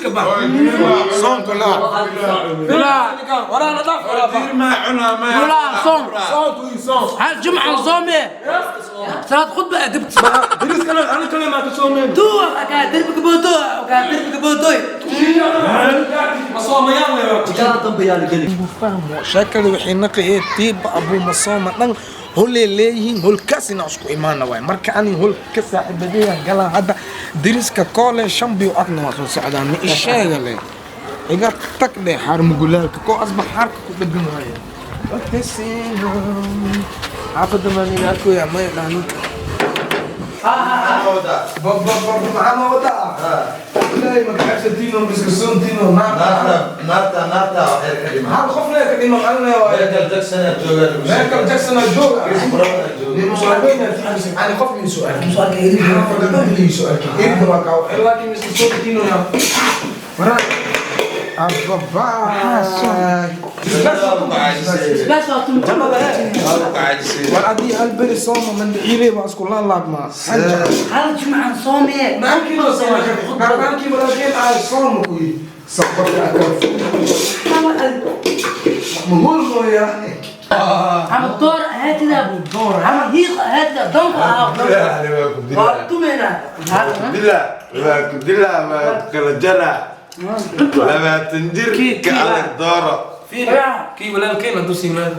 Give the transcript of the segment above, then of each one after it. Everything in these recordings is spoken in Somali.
Bariiska ba soonka laa waraana dhaaf waraa. ولا صوم. Soonku iyo soon. هل جمعة صومي صلاة خطبة أدبت. Bariiskana ani kale maa ka soomeen. تو كان دربك بوتو كان دربك بوتوي. Ma soomayaan leeyo. Jikada dambe yaa la geli. Fahmo sheekada waxay naqayeen tiiba abuu masooma dhan holay leeyihiin, holkaasina isku imaana waay. Marka ani hol ka saaxiibadeyan galaa hadda deriska koole shan biyo agna waa soo socdaa. Ma isheega le, iga tag dhe, xaar mugulaalka koo asba xaarka ku dhegan waaye. Xaafadda maan arkoya maya dhahno. Maxaa noo wadaa? Ilaahay magacaabsatiino biska soontiino. Naarta naarta waxay ka dhiman. Hal qof lee ka dhiman anina waaye. Michael Jackson aa joogaa lagu sheegay. Michael Jackson aa jooga. Chris Brown aa jooga. Ani qof min soo arkin, xaafadda dhan lii soo arkin, irka waa kaaw, laakiin miska soontiino ya waraa ababaay. بس Waa ku caajisay. War haddii hal beri sooma mandiciiley baa isku laalaabmaa. هل جمعة صومي؟ Maankiiba walaalkeen ay sooma ku yidhi sabarka akal mahul mooya. عم الدور هكذا، عم هيق هكذا دونك. Dilaa, waa ku dilaa. تمنا. Dilaa, waa ku dilaa, waa ku kala jaraa. 20 jir ka adag dooro. Kii walaalkeen hadduu siimaado.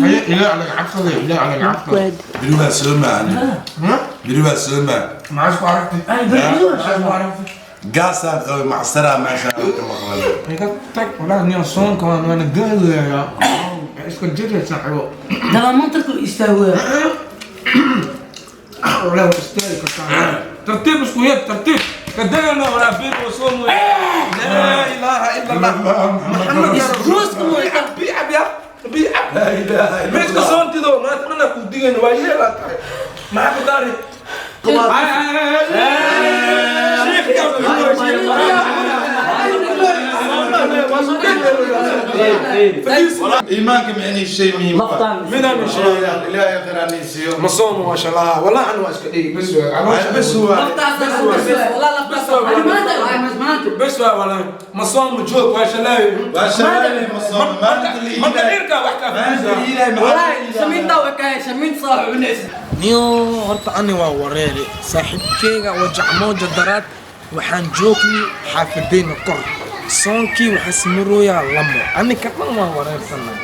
Haye, ilaa laga cabsaday, ilaa laga cabsaday. Beri waa soomaa aniga. Beri waa soomaa. Maxaa isku aragtay? Maxaa isku aragtay? Gaasaan qabay, macsaraa meeshaan ka maqlay. Iga tag walaa niyo, soonka waan waana gaadaya iska jira saaxiibo. ده منطقة يستوي. Walaa waa istaagi kartaa, Tartiib isku yeed, tartiib kadagana walaa bir wasoom. Laa ilaaha illa Allah Maxamed ya Rooska. Rasuul, bi cab ya bi cab. Bariiska soontido maanta dhana ku digan waa yeelaa tahay, maxaa ku daari? Iimaanka micnii shay muhiim ah. Minaa min shay. Ilaahay khayr ha nii siiyo. Ma soomo, maasha Allah, walaa ani waa iska dhigi bas waa. Bes waa. Bes waa walaa ma soomo, joog waa shalaayo. Waa shalay ma soomo. Maalinta la iidaay. Mandiciirka wax ka. Maalinta la iidaay maxaa la iidaay? Niyo horta ani waa wareere saaxiibkeyga wajacmooja daraad. Waxaan joognay xaafadeyna kor, soonkii waxaa simarooyaa lamo, anika dhan waa wareersanay.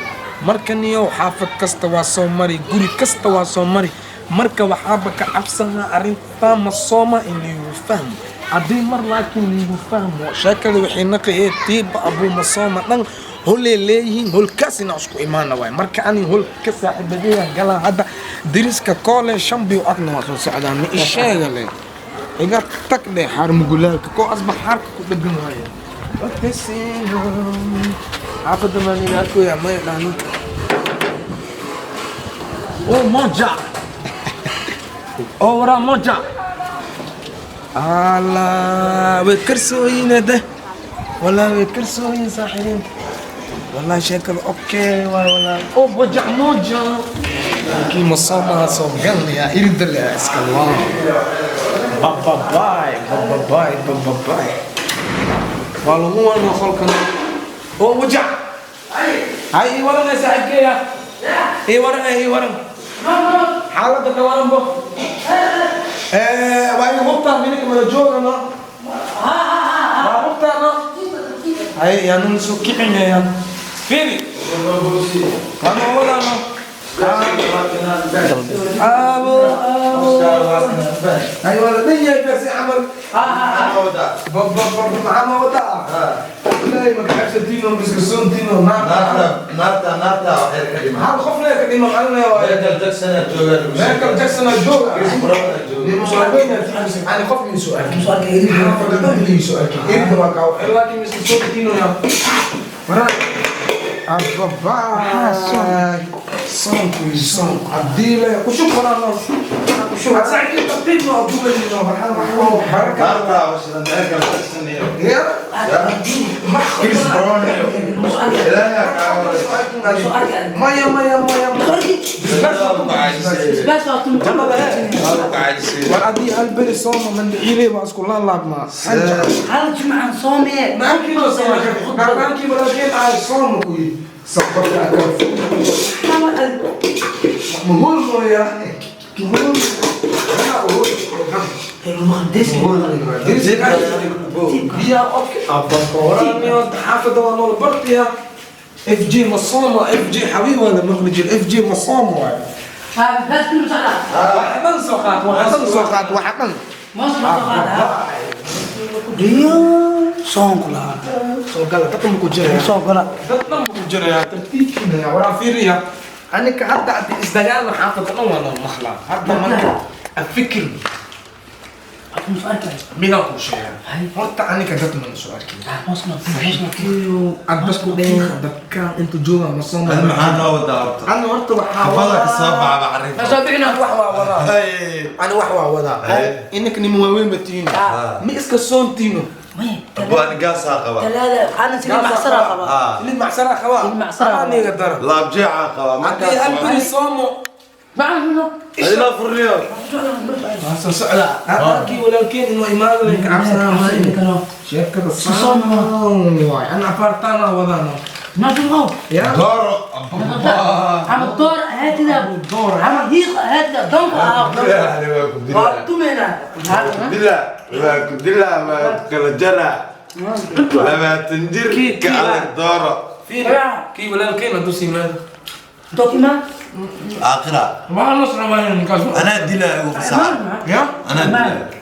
Marka niyow xaafad kasta waa soo mari, guri kasta waa soo mari. Marka waxaaba ka cabsanaa arrintaa ma sooma in liigu fahmo haddii mar, laakiin liigu fahmo sheekada waxay naqayeen tiiba abuu masooma dhan holay leeyihiin, holkaasina isku imaana waay. Marka ani hol ka saaxiibadeyan galaa hadda deriska koole shan biyo agna waa soo socdaa. Ma isheega le, iga tag dhe, xaar mugulaalka koo asba xaarka ku dhegan waaye. Xaafadda maan arkoya maya dhahno. Oh moja, oh waraa moja. Allah, way karsooyin de, walaa way karsooyin saaxiibin, wallahi sheekada okay waay walaa. Oh moja moja. Laakiin ma soomaha soo galnaya irida le iska laa bababay bababay bababay Waa lagu waano qolkan. Oh wajac, hay ii waran saaxiibkeya, ii waran, ii waran, xaaladda ka waran bo. Waa ii hubtaa minka mada joogano, waa hubtaano. Hay yaanun soo kicinayaan, fiiri waa nooladaano. Abo abo hay waa la dhan yahay basi camal bababab. Maxaa noo wadaa? Ilaahay magacaabsatiino biska soontiino. Naarta naarta naarta waxay ka dhiman. Hal qof lee ka dhiman anina waaye. Michael Jackson aa joogaa lagu sheegay. Michael Jackson aa jooga. Chris Brown aa jooga. Ani qof min soo arkin, xaafadda dhan lii soo arkin, irka waa kaaw, Laakiin miska soontiino ya waraa ababaay. Soonku iyo soonku haddii le ku shub walaalo ku shub saaxiibkii tartiib noo dubayno baraka. Naarta waa shidan Michael Jackson iyo Ya. Chris Brown iyo Maya maya maya. Basbaas waa tumtum. War haddii hal beri sooma mandiciiley waa isku laalaabmaa. Hal jimcaan soomee. Maakii walaalkeen ahay sooma ku yidhi. Sabarka akal. Muhul mooya. Muhul. حافظ وانا البرطية اف جي مصومة اف جي حبيبي ولا مخرج الاف جي مصومة. بس كله صح. وحدن سوقات وحدن سوقات وحدن ما سوقات. ديو soonku lahaa. Soo gala dadka ma ku jiraya. Soo gala. Dadna ma ku jiraya tartiibkiina yaa waraa fiiriya. Anika hadda haddii isdagaalna xaafadda dhan waa noo maqlaa. Hadda marka afikir midaan kuu sheegaa. Horta anika dad mana soo arkin. Aad bas ku dhihi dadkaan inta joogaan ma soo Maxaa noo wadaa horta? Ana horta waxaa Xabada ka soo baxa bacrif. wax waa wadaa. Ani wax waa wadaa. Inaka nima waaweyn ba tihiin. Ma iska soontiino. Abwaan gaasaa qaba. Talaada ana saliid macsaraa qabaa. Saliid macsaraa qabaa. Saliid macsaraa qabaa. Aniga daran. Laabjeexaa qaba. Haddii hal beri soomo. Adina furniyo. Waa soo socdaa. Halkii walaalkeen inuu imaado ka cabsanaa. Sheekada saan waay. Ana afartaana wadaano. Ya. Dooro. Ama door ahaatida door ama hiiq ahaatida danku ahaa. Waa tumena. Dila, waa ku dila, waa ku kala jaraa. 20 jir ka adag dooro. Fiiri. Kii walaalkeen hadduu sii imaado. Dokima. Aakhira. Waa la socdaa ninkaas. Anaa dilaa ugu fasaxa. Ya. Anaa dilaa.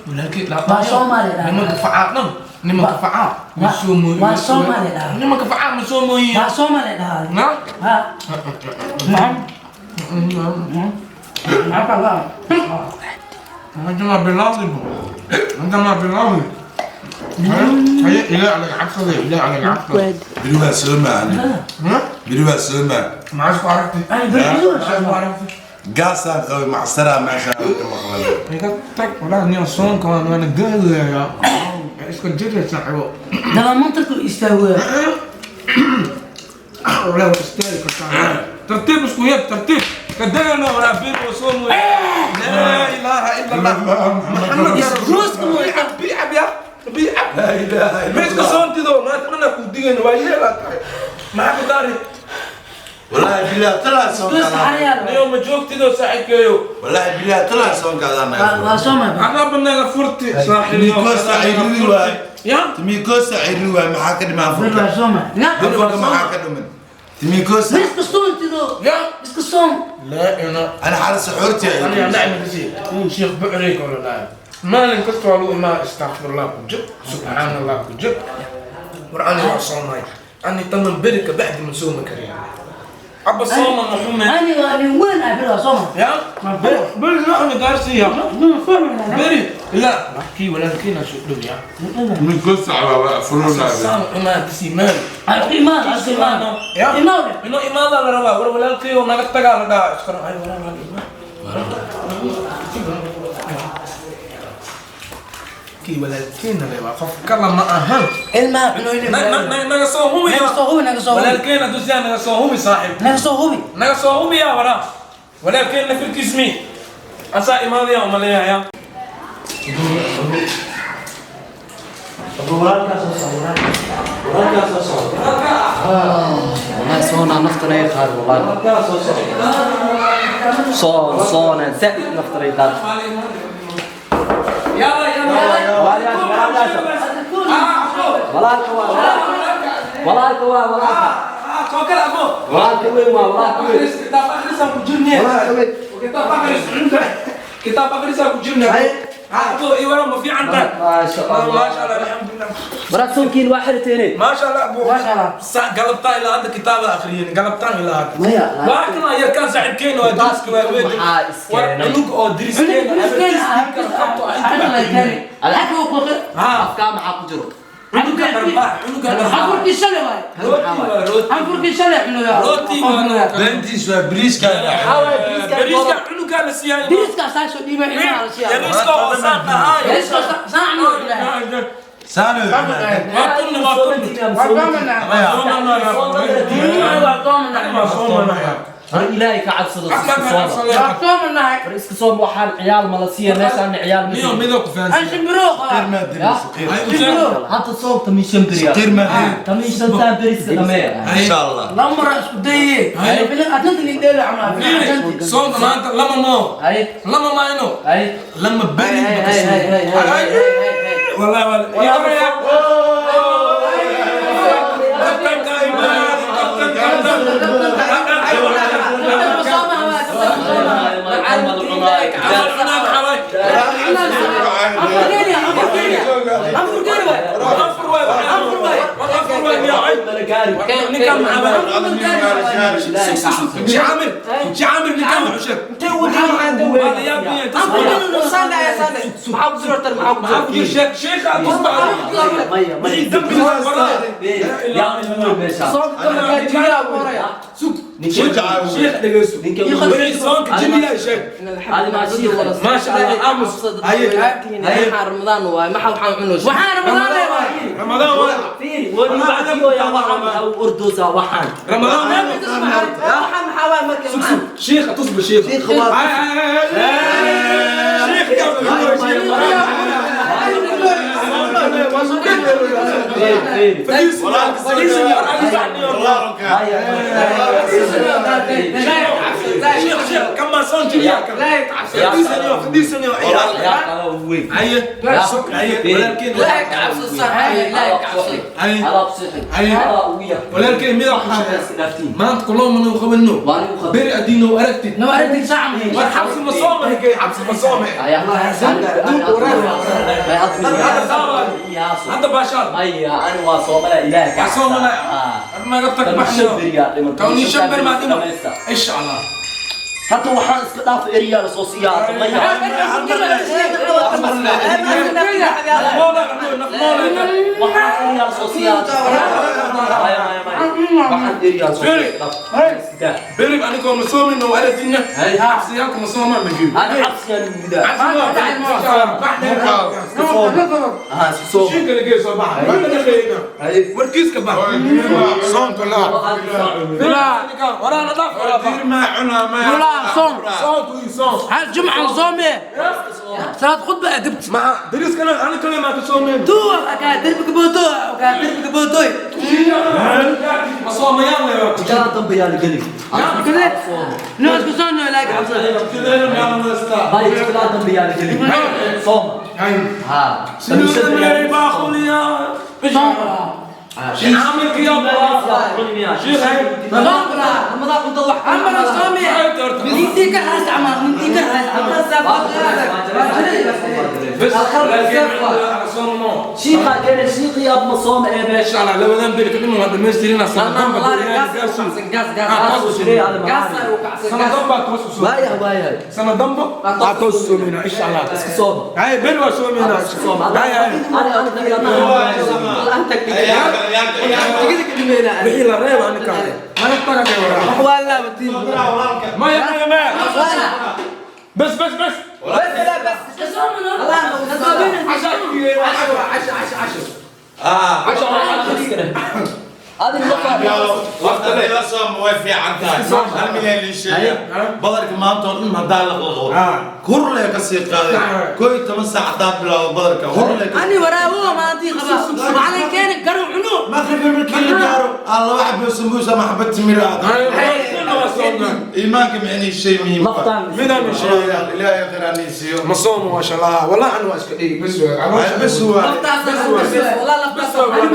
Walaalkeen la. Waa Soomaali dhaa. Nimanka facaa dhan. Nimanka facaa. Waa Soomaali dhaa. Nimanka facaa ma soo mooyiin. Waa Soomaali dhaa. Na? Ha. Naam. Apa lah? أنت ما بلاوي أنت ما بلاوي. هي إلى على العقل إلى على العقل. Beri waa soo maani. Beri waa soo maa. ما عرفت عرفتي. أنا ما عرفتي. Gaasaan qabay macsaraa meeshaan ka maqlay. إذا تك ولا نيوسون كمان وأنا قال يا إيش كنت جري صاحبه. Dalam mantarku istaago. ولا استاذ ترتيب شوية ترتيب كدنا ولا بير وصوم. لا إله إلا الله محمد يا رسول الله. بيعب يا بيعب. لا إله إلا مش الله. كسونتي دو ما أتمنى كودين ويا ما أقدر. والله بالله طلع صوم بس حريال. اليوم جوكتي دو ساعة كيو. والله بالله طلع صوم كذا. waa Soomaali. أنا بنا فرتي صاحبي. Timikosa cayri waay. يا Timikosa cayri waay maxaa ka dhiman Waa furka? Soomaali. Furka maxaa ka dhiman? Timikosa. Iska soontido. يا Iska soon. لا أنا أنا حال سحورتي أنا نعم بسي شيخ بعريك ولا لا ما لنكست والو ما استغفر الله كجب سبحان الله كجب وراني وصومي أني تمن بركة بعد من سوم كريم أبا صوم محمد أنا وين أبي صوم. يا بل نحن دارسي يا بري لا كي ولا كي نشوف دنيا Timikosa waa furuna. سام ما تسي مال إيمان إيمان. يا إيمان. إنه إيمان لا روا ولا ولا كي ونقطة قال لا إشكرا هاي ولا ولا إيمان كي ولا كي نبي قف كلام ما أهم Ilma cunoyne. نقصوهم يا Naga soo hubi, naga soo hubi. ولا كي ندوسيا نقصوهم صاحب Naga soo hubi. نقصوهم يا ورا ولا كي نفر كسمي أسا إيمان يا أماليا يا والله صونا نفطر اي قال والله صون صونا زائد نفطر اي قال. يلا يلا والله والله والله توكل أبو والله وين والله وين كتاب أخرس أبو جرني كتاب أخرس كتاب أخرس أبو جرني أبو إيوه ما في عندك ما شاء الله ما شاء الله الحمد لله مرات سمكين واحد اثنين ما شاء الله أبو ما شاء الله. قلبتها إلى عندك كتاب آخرين قلبتها إلى هذا ما يا لكن يا كان صاحب كين ودرس ونوك أو درس كين أفكار maxaa ku jiro Anfurkii shalay waay. Anfurkii shalay cunuga. Beentiis waa bariiska. bariiska cunuga la siiyay Bariiska saa soo dhiibay ilmaha la siiyay. yariiska oo saan ahaay Bariiska saan cunuga ilaahay. War Ilaahay ka cabsado, iska sooma. War iska sooma, waxaan ciyaal mala siiya meeshaan, ciyaal ma siiya. Hadda soomta mishan beriya, tamishantaa beriska dhameeya. Soonka maanta lama moo. Hay. Lama mayno. Hay. Lama beri. Hay, hay, hay, hay, hay, hay, hay. والله والله يا ريال. ما شاء الله امس. رمضان waay, maxa waxaan cunaysa? Waxaan رمضان واحد. Fiiri, wani bacdiyo yaa waxaan waxaa u ordoosaa waxaan. رمضان. Waxaan maxaa waay marka? شيخ تصبر شيخ شيخ. شيخ كم صون Yaa kala weyn. Adaa ugu yar. ولكن ميدا Waxaas dhaaftiin. maanta kuloo mana qabano. Waan ugu qabin. Beri adiino aragtid. No aragtid saac. War xabsi ma soo mahay, xabsi ma soo mahay. Hadda baashaal. Maya, ani waa Soomaaliya, Ilaahay ka Waa Soomaaliya. cabsaa. Naga tag baxno. Tawni Tawni shan beri ma dhimo. Insha Allah. Hadda waxaan iska dhaaf eriyaa lasoo siiyaa hadda, maya. Waxaan eriyaa lasoo siiyaa hadda. Maya, maya, maya. Waxaan eriyaa lasoo siiyaa. Beri anigoo ma soomino aragtidna. Xabsiyaalka ma soomaa ma jiro. Ani cabsigaan ugu ridaa. Aha, iska sooma. Shiinka lageey soo baxa. Warkiiska bax. Soonka laa. Waraa la dhaaf waraa bax. Soonku iyo soon. جمعة صومي صلاة خطبة أدبت. مع dariskana ani kale maa ka soomeen. تو دربك بوتو دربك بوتوي. Ma soomayaan leeyo. Jikada dambe yaa la geli. ناس كسرنا لا يتعبصر. Maya, jikada dambe yaa la geli. Sooma. Ha. أما صومي ننتي كرهس عمر ننتي كرهس عمر. بس Shiiqa keena, shiiqii abma sooma ee ان meesha. شاء الله لو ذنب لك انه هذا المسجد سنة ضمبا توسوسو. Waaya, waaya. سنة ضمبا توسوسو ان شاء الله. Iska sooma. هاي بلوى سومينا. Iska sooma. هاي هاي. Ani wixii la reebo ani kaale mana taga waraa maya maya maya بس بس بس. Adiga Waqtiga soom way fiican tahay. Hal milyan lii sheegay. Badarka maanta oo dhan hadaa la qolqolo. Hur lee ka sii qaaday. 11 saac hadaa bilaabo badarka. Hur lee ka أنا وراه هو ما أنتي خبا وعلى كان قروا عنو. Maqribka markii la gaaro, aa laba xabo sambuus ama xabad timir ah. Iimaanka micnihii shay muhiim ah. Laftaan. Midaan Insha Allah, Ilaahay khayr ha nii siiyo. مصوم ما شاء الله والله انا واسك إيه بس بس waa. أنا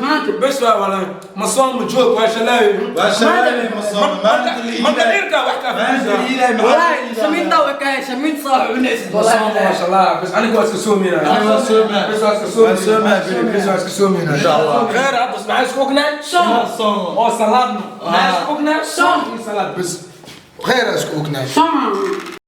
ما أنت بس والله مصوم جوك ما شاء الله. Waa shaqadii ma sooma. Maalinta la ما iidayo. تغيرك وحكا. Maalinta la iidayo maxaa والله la iidayo? شمين ضوء كاي شمين صاح ونعس. مصوم ما شاء الله بس انا كواسك سومينا. أنا waa soomaa. بس واسك سومينا. Waa soomaa beri. بس واسك سومينا. إن شاء الله. خير عبس معاش كوكنا. صوم. صوم او سلام معاش كوكنا. صوم سلام بس خير اسكوكنا. صوم.